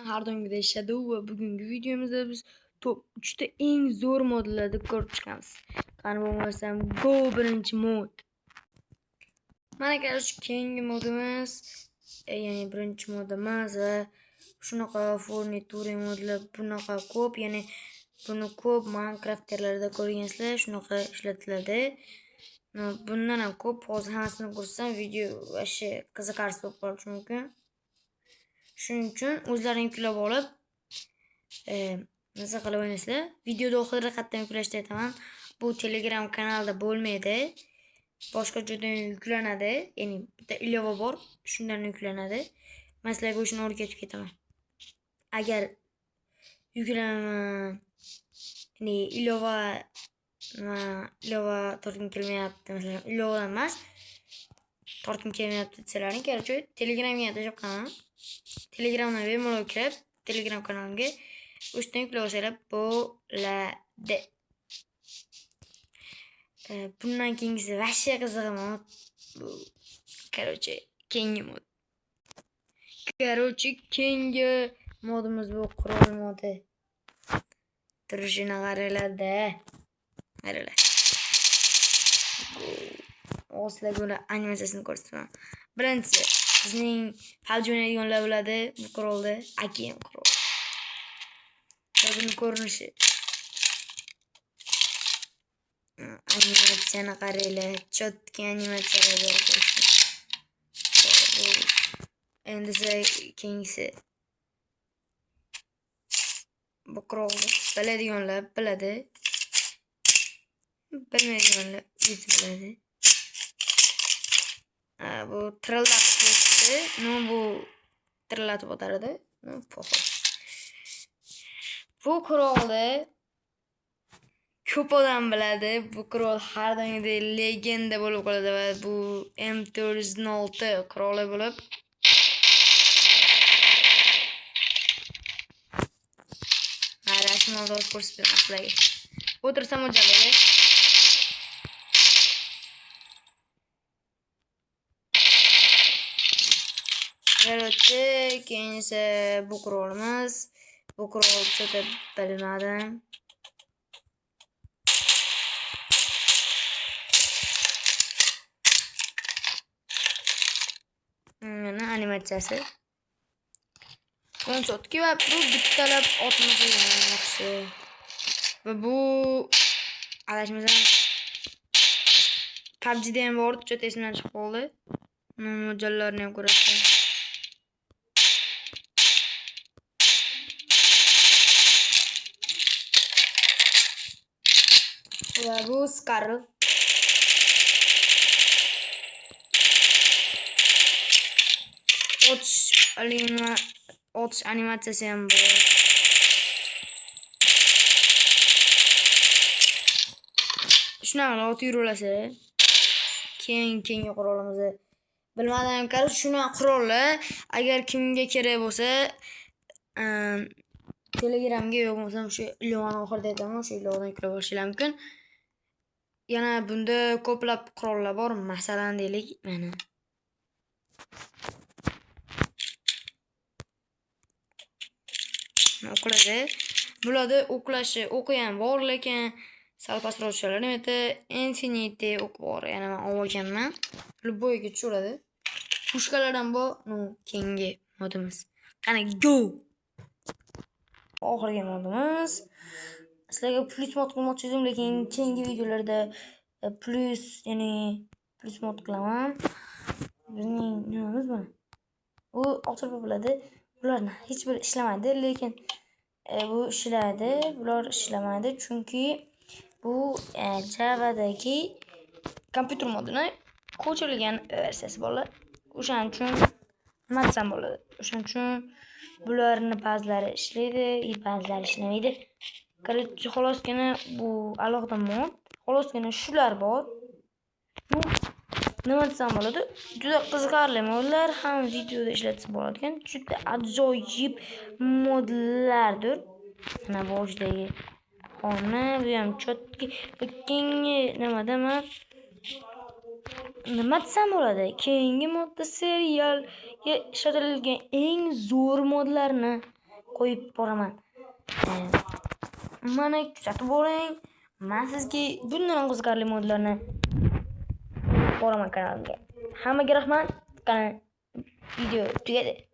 Har doimgidek Shadow va bugungi videomizda biz top 3 ta eng zo'r modlarni ko'rib chiqamiz. Qani bo'lmasam go birinchi mod. Mana короче keyingi modimiz, ya'ni birinchi modimiz va shunaqa furniture modlar bunaqa ko'p, ya'ni buni ko'p Minecraftlarda ko'rgansizlar, shunaqa ishlatiladi. Bundan ham ko'p, hozir hammasini ko'rsam video вообще qiziqarsiz bo'lib qolishi mumkin. Shuning uchun o'zlaring yuklab olib, nima qilib o'ynaysizlar. Videoda oxirida qayerdan yuklashni aytaman. Bu Telegram kanalda bo'lmaydi. Boshqa joydan yuklanadi. Ya'ni bitta ilova bor, shundan yuklanadi. Men sizlarga o'shani o'rgatib ketaman. Agar yuklama, ya'ni ilova ilova tortgim kelmayapti, masalan, ilovadan emas, tortgim kelmayapti desalaring, короче, Telegramga tashlab qo'yaman. Telegramdan bemalol kirib, Telegram kanalimga o'shadan yuklab olsanglar bo'ladi. Bundan keyingisi вообще qizig'i mod. Bu короче, keyingi mod. Короче, keyingi modimiz bu qurol modi. Turishini qaranglar-da. Qaranglar. Hozir sizlarga uni animatsiyasini ko'rsataman. Birinchisi, bizning PUBG o'ynaydiganlar biladi bu qurolni, AKM qurol. Va buni ko'rinishi. Animatsiyani qaranglar, chotki animatsiyalar berib qo'yishgan. Endi esa keyingisi. Bu qurolni biladiganlar biladi. Bilmaydiganlar o'zi biladi. Bu tirillatib qo'yishdi. Nima bu tirillatib o'tar edi? Poxol. Bu qurolni ko'p odam biladi. Bu qurol har doimgidek legenda bo'lib qoladi va bu M406 quroli bo'lib rasmni hozir ko'rsatib beraman sizlarga. O'tirsam o'jaladi. Короче, keyin esa bu qurolimiz. Bu qurol juda bilmadim. Mana animatsiyasi. Chotki va bu bittalab otmasa yana yaxshi. Va bu adashmasam PUBG'da ham bor, juda esimdan chiqib qoldi. Mo'ljallarni ham ko'rasizlar. Va bu Scarl. Otish animatsiyasi ham bor. Shunaqa otib yuraverasiz. Keyingi qurolimizni bilmadim. Короче, shunaqa qurollar agar kimga kerak bo'lsa, Telegramga yo'q bo'lmasam o'sha ilovani oxirida aytaman, o'sha ilovadan yuklab olishinglar mumkin. Yana bunda ko'plab qurollar bor. Masalan, deylik, mana. O'qiladi. Bularda o'qilashi, o'qi ham bor, lekin sal pastroq tushadi. Demak, Infinity o'q bor. Yana men olib olganman. Любойga tushadi. Pushkalar ham bor. Ну, keyingi modimiz. Qani go! Oxirgi modimiz. Sizlarga plus mod qilmoqchi edim, lekin keyingi videolarda plus, ya'ni plus mod qilaman. Bizning nimamiz mana. Bu ochilib bo'ladi. Bularni hech biri ishlamaydi, lekin bu ishlaydi. Bular ishlamaydi, chunki bu Java'dagi kompyuter modini ko'chirilgan versiyasi bo'ladi. O'shaning uchun nima desam bo'ladi? O'shaning uchun bularni ba'zilari ishlaydi, ba'zilari ishlamaydi. Короче, xolosgina bu alohida mod. Xolosgina shular bor. Bu nima desam bo'ladi? Juda qiziqarli modlar, ham videoda ishlatsa bo'ladigan juda ajoyib modlardir. Mana boshidagi xona, bu ham chotki. Keyingi nimada man nima desam bo'ladi? Keyingi modda serialga ishlatilgan eng zo'r modlarni Qo'yib boraman. Mana, kuzatib boring. Man sizga bundan ham qiziqarli modlarni boraman kanalimga. Hammaga rahmat. Video tugadi.